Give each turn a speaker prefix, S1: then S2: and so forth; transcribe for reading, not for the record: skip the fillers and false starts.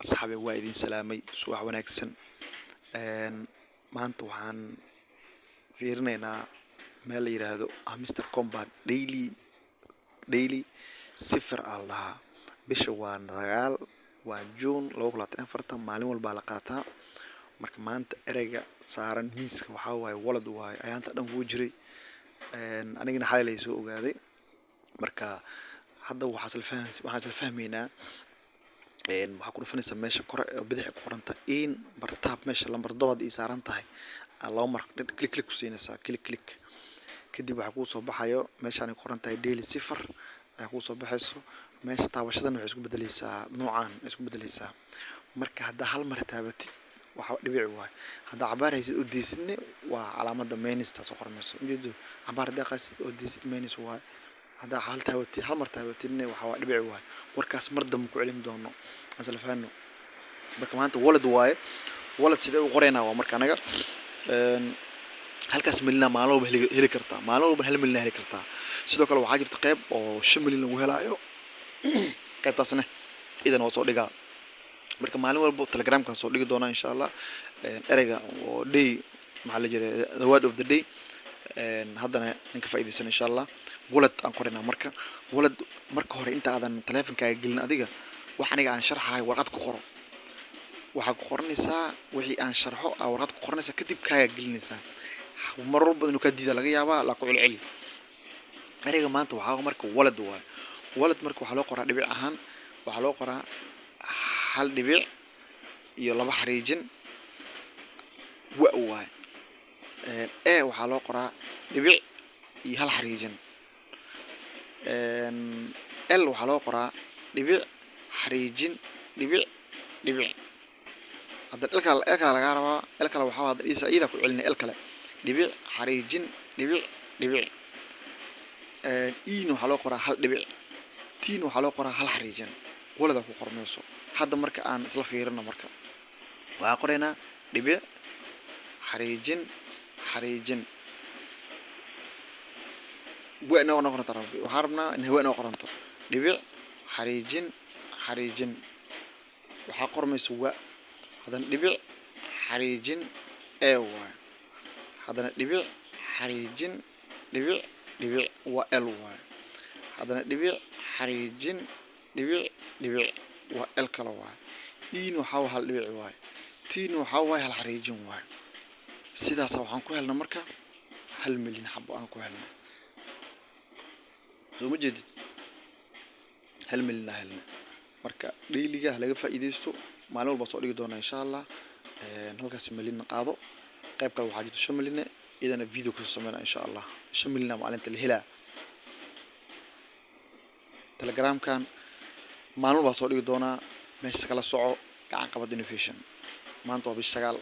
S1: Asxaabi, waa idin salaamay. Subax wanaagsan. Maanta waxaan fiirinaynaa meel la yiraahdo Hamster Kombat daily cipher aa la dhahaa. Bisha waa 9, waa June 2024. Maalin walbaa la qaataa. Marka maanta ereyga saaran miiska waxaa waaye wallet waaye. Ayaanta dhan wuu jiray, anigana xalay lay soo ogaaday. Marka hadda waxaan isla fahmaynaa. Waxaa ku dhufanaysaa meesha kore oo bidix ku qoranta in bartaab, meesha lambar dood ii saaran tahay aa laba mar click click ku siinaysaa, click click. Kadib waxaa kuu soo baxayo meeshaan ay ku qoran tahay daily cipher ayaa kuu soo baxayso. Meesha taabashadan waxay isku bedeleysaa noocaan ay isku bedeleysaa. Marka haddaa hal mar taabatid, waxa dhibic waaye. Haddaa cabaar haysid oo deysidne, waa calaamada minusta soo qormayso. Ujeedo, cabaar haddaa qaysid oo deysid, minus waaye. Haddaa hal taabatid, hal mar taabatidne, waxa waa dhibic waaye. Warkaas mar dambe ku celin doono, isla fahanno. Marka maanta wallet waaye. Wallet sidee u qoraynaa? Waa marka anaga halkaas milina maalin walba heli kartaa, maalin walba 1 milyan heli kartaa. Sidoo kale waxaa jirta qeyb oo 5 milyan lagu helaayo. Qaybtaasna idan waa soo dhigaa. Marka maalin walba Telegramkan soo dhigi doonaa, insha Allah, ereyga oo day, maxaa la jiray, the word of the day. Haddana in ka faa'iidaysan, insha Allah. Wallet aan qoraynaa. Marka wallet, marka hore inta aadan taleefankaaga gelin adiga wax aniga aan sharxayo warqad ku qoro. Waxaa ku qoranaysaa wixii aan sharxo aa warqad ku qoranaysaa, kadib kaaga gelinaysaa. Marar badan inuu kaa diida laga yaabaa, laa ku celceli. Ereyga maanta waxaa marka wallet waaye. Wallet marka waxaa loo qoraa dhibic ahaan. Waxaa loo qoraa hal dhibic iyo laba xariijin, wa waaye. E waxaa loo qoraa dhibic iyo hal xariijin. L waxaa loo qoraa dhibic, xariijin, dhibic, dhibic. Hadda L kale, L kale lagaa rabaa. L kale waxaa hadda isa iyada ku celinay. L kale, dhibic, xariijin, dhibic, dhibic. E na waxaa loo qoraa hal dhibic. T na waxaa loo qoraa hal xariijin. Wallet ku qormayso. Hadda marka aan isla fiirino, marka waxaa qoraynaa dhibic, xariijin, xariijin. Wa noo noqon kartaa. Waxaan rabnaa in hawe noo qoranto. Dhibic, xariijin, xariijin, waxaa qormaysa wa. Haddana dhibic, xariijin, e waay. Haddana dhibic, xariijin, dhibic, dhibic, waa L waay. Haddana dhibic, xariijin, dhibic, dhibic, waa L kale waay. E na waxaa hal dhibic waay. T na waxaa waay hal xariijin waay. Sidaasa waxaan ku helnay marka 1 milyan xabo aan ku helnay. Soo ma jeedid? 1 milyan aa helnay. Marka dailyga ha laga faa'iidaysto. Maalin walba soo dhigi doonaa, insha Allah. Halkaas milyan qaado. Qayb kale waxaa jirta 5 milyan, iyadana video kusoo sameynaa, insha Allah. 5 milyan maalinta la helaa. Telegramkan maalin walbaa soo dhigi doonaa. Meesha kala soco, Gacan Qabad Innovation. Maanta waa bish 9.